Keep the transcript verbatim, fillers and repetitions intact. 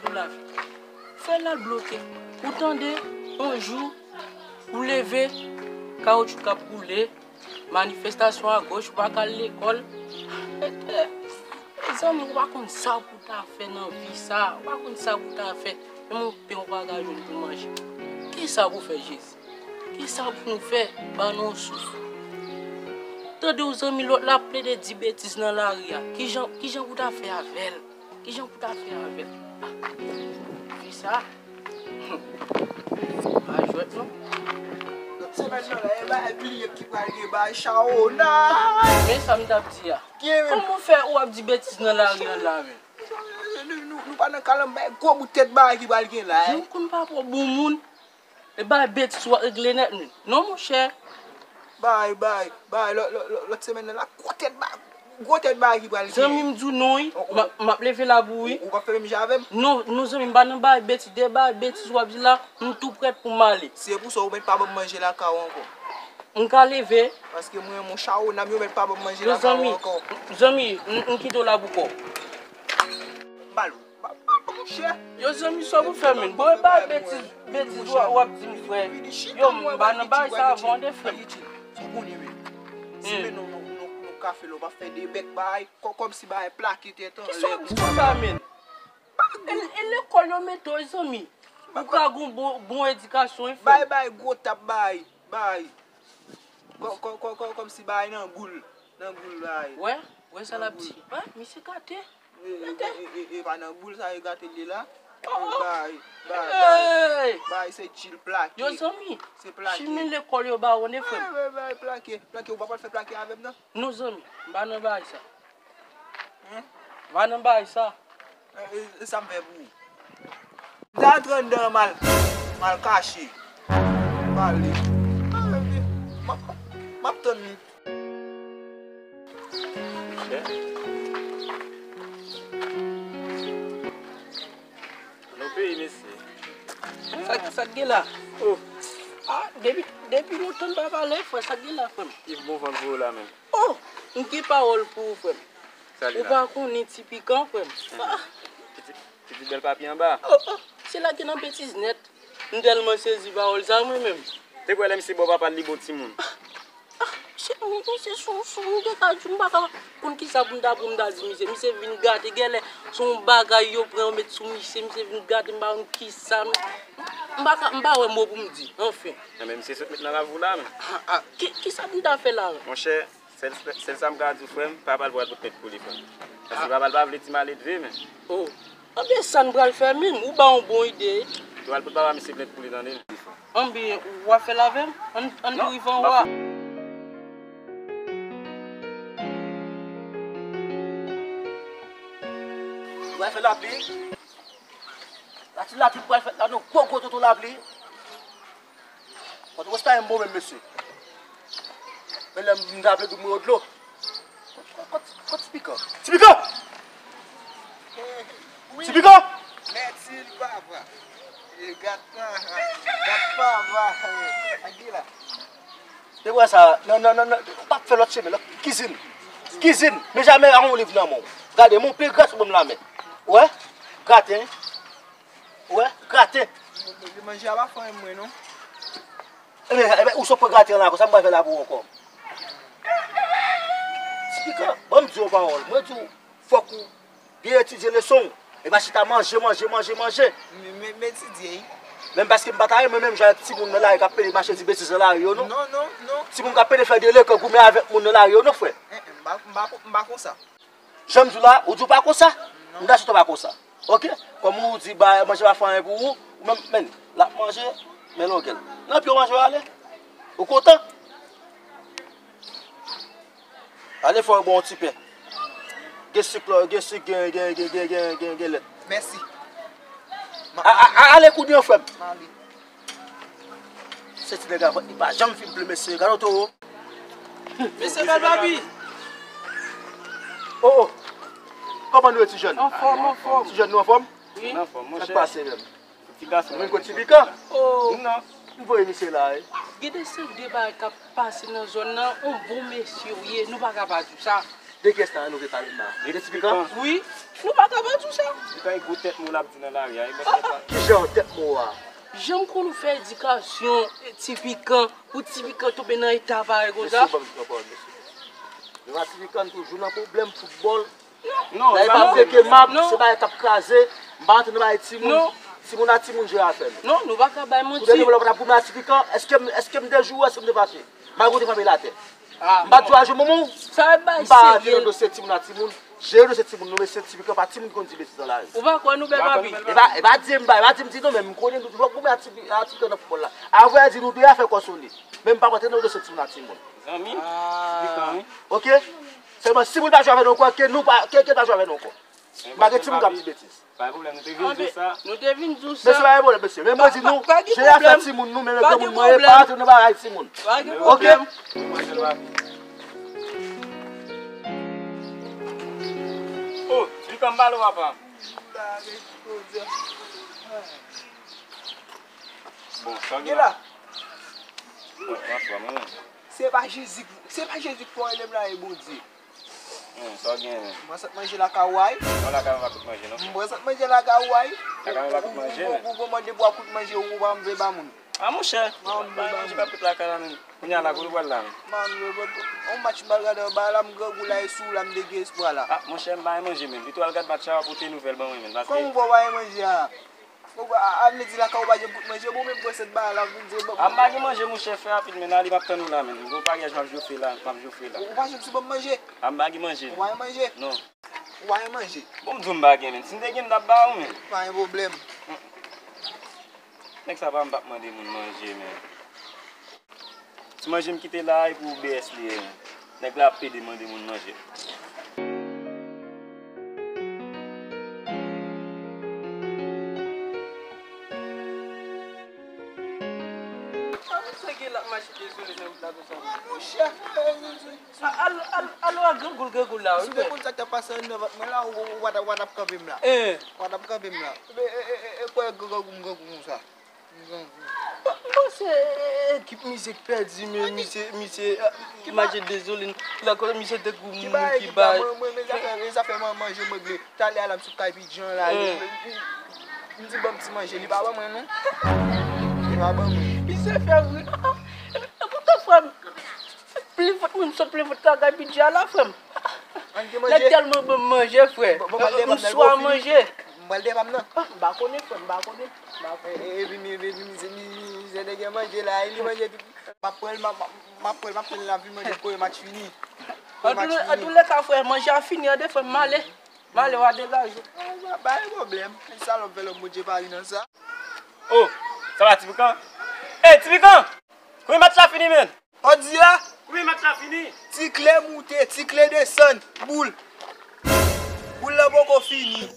Pou lavi. Fè l al bloke. Ou tande, yon jou, ou leve, kawoutchou k ap boule, manifestasyon agoch, ou pa ka al lekòl. Mezanmi, ou pa konn sa pou w ta fè nan vi sa. Ou pa konn sa pou w ta fè. Menm yon pen ou pa ka jwenn pou manje. Kisa pou fè, Jezi? Kisa pou nou fè? Ban nou yon souf. Tande yon zanmi lòt la ap plede di betiz nan lari a. Kijan, kijan pou ta fè avè l? Kijan pou ta fè avè l? Ah, fi sa. Pa jwèt non. Lòt semèn nan la, e bay bliye ki pral gen bay chawona. Men sa m t ap di a. Kòman w fè ou ap di betiz nan lari a la menm? Nou, nou, nou pa nan kalanbay, gwo bout tèt bagay ki pral gen la. Jan w konn pa pwòp bon moun. E bay betiz w ap regle nèt menm. Non, monchè. Bay, bay, bay, lò, lò, lò, lòt semèn nan la, gwo tèt ba-, gwo tèt bagay ki pral gen. Zanmi m di w non, wi. M ap, m ap leve la pou ou, wi. Ou, ou p ap fè menm jan avè m? Non, non, zanmi m, pa nan bay betiz, de bay betiz w ap di la, m tou prèt pou m ale. Se pou sa ou mèt pa ban m manje lakay ou ankò. M ka leve. Paske mwen, mon chawona m yo mèt pa ban m manje lakay ou ankò. Yo, zanmi, zanmi, m, m kite w la pou kò w. M ba l ou. Ba, ba, ba, monchè. Yo, zanmi, sa pou fè menm. Bon, e pa betiz, betiz w ap, w ap di m, frè. Yo, m pa nan bagay sa avan de, frè. Ou konnen, men. Si men non, non, non, non, kafe la, w pa fè de bèk bagay, kò-, kòmsi bagay plake tèt anlè. Kisa w di konsa, menm? E, e lekòl yo mete w, zanmi. Ou ka gon bon, bon edikasyon, wi, frè. Bay, bay, gwo tap, bay, bay. Kò, kò, kò, kò, kòmsi bay nan goul. Nan goul bay. Wè, wè sa l ap di. Wè, misye gate. E, e, e, e, e pa nan goul sa yo gate l ye la. Oh, oh. Bay, bay, bay. Hey! Bay, se chill plake. Yo, zanmi. Se plake. Chimen lekòl yo ba w, ne, frè m. Bay, bay, bay, plake. Plake, ou pa pral fè plake avè m, non? Non, zanmi. M pa nan bay sa. Hein? M pa nan bay sa. E, e, e sa m fè pou ou? M te antre anndan an, m al, m al kache. Pale. M ap, m ap tann li. Monchè. Nou peyi, mesye. Sa, sa k gen la? Oh. Ah, depi, depi lontan n pa pale, frè, sa k gen la, frè m? Yves, bon van voye w la menm. Oh! M gen pawòl pou ou, frè m. Ou pa konnen Ti Pikan, frè m. Ah! Pitit, pitit bèl papi anba. Oh, oh! Se la gen nan betiz nèt. M tèlman sezi pawòl sa, mwen menm. Te kwè lè misye ba w papa l, li bon timoun. Ah, ah, se, mi, misye sou, sou, m te ka di w, m pa ka konn kisa pou m ta, pou m ta di misye. Misye vin gate, genlè se yon bagay yo pran yo met sou misye, misye vin gate, m pa konn kisa. M, m pa ka, m pa wè mo pou m di, anfen. Enben, misye sot met nan lavi w la, men. Ah, ah, ki, kisa pou m ta fè la? Monchè, Sèl, sèl sa m ka di w, frè m, papa l pral pot plent pou li, frè m. Paske papa l pa vle ti maledve, men. Oh. Anben, sa n pral fè menm? Ou ba yon bon ide. Ou pral pot papa misye plent pou li, tande. Anben, w ap fè l avè m? Ann, ann rive anwo a. Ou pral fè lapli? La ti lapli pral fèt la, non, gwo gwo tonton lapli. Pòtoprens pa menm bon menm, mesye. Men lè m ta vle di w mwen yo dlo. Kot, kot, kot, kot Ti Pikan? Ti Pikan! Wi. Ti Pikan! Mèsi, papa. E gat, gat papa. Angi la. Te wè sa, nan, nan, nan, nan, ou p ap fè lòt chemen, lòt kizin. Kizin, men jamè a yon liv nan men w. Gade, men w pi gras ou ban m lanmen. Ou wè? Graten. Ou wè? Graten. Manje a pa fanm mwen, non. Ebyen, ebyen, ou sot pran graten an la, konsa m pral fè la pou ou ankò. Ti Pikan, ban m di w yon pawòl. Mwen di w, fòk ou byen etidye leson w. E pa chita manje, manje, manje, manje. Men, men, men etidye, wi. Menm paske m pa ta renmen menm jan avèk timoun nan lari k ap pede mache di betiz nan lari yo, non. Non, non, non. Timoun k ap pede fè delekan goumen avèk moun nan lari yo, non, frè. Eh, eh, m pa, m pa, m pa konsa. Jan m di w la, ou di w pa konsa? Non. M ta sot pa konsa. Oke? Kòm ou di ba manje pa fè anyen pou ou, ou menm, men, l ap manje, men longè l. Nan pye w manje w ale. Ou kontan? Ale fè w bon yon ti pen. Gen sik la, gen sik, gen, gen, gen lèt. Mèsi. A, a, a, ale kounye a, frè m. M ale. Se ti nèg la, li pa janm fin ple, mesye. Gade yon towo. Mesye bèl papi. Oh, oh. Kòman nou ye, ti jèn? Anfòm, anfòm. Ti jèn, nou anfòm? Wi. Anfòm, monchè. Sa k pase menm? Ti gason. Ou vin kot Ti Pikan? Oh. Non. M voye misye la, wi. Gen de seri de bagay k ap pase nan zòn nan, yon bon mesye w ye, nou pa ka pa di w sa. De kiyès la nou vle pale la? De Ti Pikan? Wi, nou pa ka bay tou sa. Ti Pikan e gwo tèt mo l ap di nan lari a, e bò tèt la. Ki jan tèt mo a? Jan m konn ou fè edikasyon Ti Pikan, pou Ti Pikan tonbe nan eta parèy konsa. Mesye, ban m pran pawòl, mesye. Nou a Ti Pikan toujou nan pwoblèm foutbòl. Non, la e pa vrè ke m ap, se bagay k ap kraze. M pa antre nan bagay timoun. Timoun a timoun jere afè l. Non, nou pa ka bay manti. Kou dènye lè w pa t ap goumen a Ti Pikan, èske m, èske m te joure, èske m te fache? Malgre w te frape l atè. M pa t jwe a jwe moman w. Sa e bay serye. M pa antre nan dosye timoun a timoun. Jere dosye timoun nou, mesye, Ti Pikan pa timoun ki konn di betiz nan lari. Ou pa kwè nou bèl papi? E pa, e pa di m bay, e pa di m di non, men m konnen nou toujou ap goumen a Ti Pikan nan foutbòl la. Avè di nou de a fè kò sone. Men m pa antre nan dosye timoun a timoun. Zanmi, Ti Pikan, wi. Oke? Sèlman, si moun pa jwe avè nou ankò, ke nou pa, ke, ke pa jwe avè nou ankò. M pa gen timoun k ap di betiz. Pa gen pwoblèm, nou te vin di w sa. Nou te vin di w sa. Mesye, pa gen pwoblèm, mesye. Men mwen di nou, jere afè timoun nou, men granmoun mwen ye, pa antre nan bagay timoun. Pa gen pwoblèm. Oke? Oh, Ti Pikan, m pale w, papa. Bon, sa w gen la? Mwen, mwen anfòm, wi. Se pa Jezi, se pa Jezi k fè w rele m la, e Bondye. Hmm, sa w gen, men? M pran sant manje lakay ou a wi. Non, lakay mwen pa kout manje, non. M pran sant manje lakay ou a wi. Lakay mwen pa kout manje, men. Ou, ou, ou kòmande bwa kout manje, ou pa vle ba moun. A, monchè, pa manje pa kout lakay la, men. Kounye a la, kote w pral la, men? Man, yo, yo, on match m pral gade anba la, m grangou la, e sou ou la, m te gen espwa la. A, monchè, m pa gen manje, men. Pito al gad match la, w ap pote nouvèl ban mwen, men. Paske... Kòman w pa gen manje a? Bon, a, a vle di lakay ou pa gen bout manje, bon, men pran sèt bagay la, vin di, bon. A, m pa gen manje, monchè, fè rapid, men, ale, m ap tann ou la, men. Gon paryaj m ap jofre la, m ap jofre la. Ou pa janm sou ban m manje? A, m pa gen manje. Ou pa gen manje? Non. Ou pa gen manje? Bon, m di w m pa gen, men. Si m te gen, m t ap ba ou, men. Pa gen pwoblèm. Nèg sa pa m p ap mande moun manje, men. Ti manje m kite la, e pou B S li ye. Nèg la ap pede mande moun manje. A, misye gen l ap mache dezole nan wout la konsa. Monchè, a, al, al, al wè grangou l, grangou l la, wi. Si w te konn sa k t ap pase anndan vant mwen la, ou, ou, ou pa t ap, ou pa t ap kanpe m la. Ou pa t ap kanpe m la. E, e, e, e, e, kwè grangou m, grangou m konsa. M panse, e, e, ekip misye k pèdi, men misye, misye, e, mache dezole. Lakòz misye te kou moun ki bay. Mwen, mwen, men zafè, men zafè man-, manje m regle. Talè a la, m sot kay Pidjan la. M di ban m ti manje, li pa ban mwen, non. Li pa ban mwen. Misye fè ri. E poutan, frè m, plen vant mwen, m sot plen vant kay Pidjan la, frè m. Nèg tèlman ban m manje, frè. M swa manje. M pral devan m nan. Ah, m pa konnen, frè, m pa konnen. M pa konnen. E, e, epi mi, epi mi, mi, mi, mi, se te gen manje la, e li manje tout. M ap pran l, m ap, m ap, m ap pran l, m ap tann l ap vin manje kote match fini. Kote match fini. Antouleka, frè, manje a fini, tande, frè, m ale. M ale, w a degaje w. Ah, pa gen pwoblèm. Salòp vè lòm, Bondye pa ri nan sa. Oh, sa va, Ti Pikan? Ey, Ti Pikan! Kouman match la fini, menn? Sa w di a? Kouman match la fini? Ti kle moute, ti kle desann, boul. Boul lan poko fini.